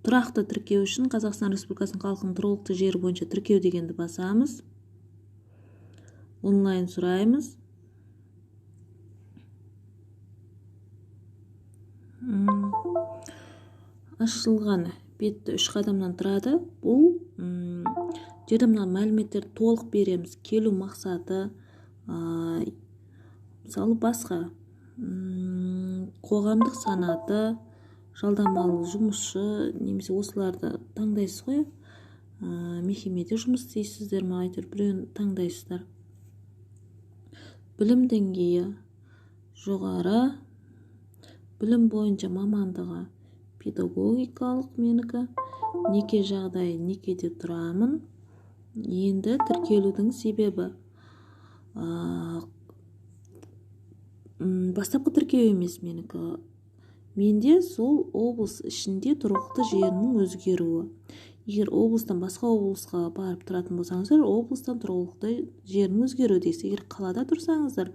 Тұрақты тіркеу үшін Қазақстан Республикасының халқының тұрғылықты жері бойынша тіркеу дегенді басамыз. Онлайн сұраймыз. Ашылған бетті 3 қадамнан тұрады. Бұл жерде мына мәліметтерді толық береміз. Келу мақсаты, мысалы басқа, қоғамдық санаты, жалдамалы жұмысшы, немесе осыларды таңдайсыз ғой. Мекемеде жұмыс істейсіздер ме, әйтеуір біреуін таңдайсыздар. Білім деңгейі жоғары, білім бойынша мамандығы педагогикалық менікі, неке жағдайы некеде тұрамын. Енді тіркелудің себебі бастапқы тіркеу емес менікі. Менде сол облыс ішінде тұрғылықты жерінің өзгеруі. Егер облыстан басқа облысқа барып тұратын болсаңыздар, облыстан тұрғылықты жерінің өзгеруі дейсіз. Егер қалада тұрсаңыздар,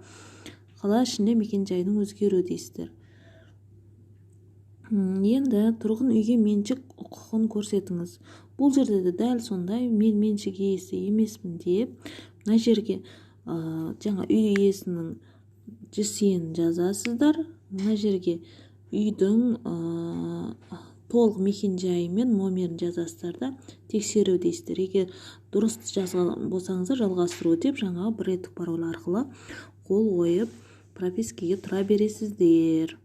қала ішінде мекен-жайдың өзгеруі дейсіздер. Енді тұрғын үйге меншік құқығын көрсетіңіз. Бұл жерде де дәл сондай, мен меншік иесі емеспін деп, мына жерге жаңа үй иесінің ЖСН жазасыздар. Мына жерге үйдің толық мекен-жайы мен номерін жазасыздар да, тексеру дейсіздер. Егер дұрыс жазған болсаңыздар, жалғастыру деп жаңағы бір реттік пароль арқылы қол қойып пропискаға тұра бересіздер.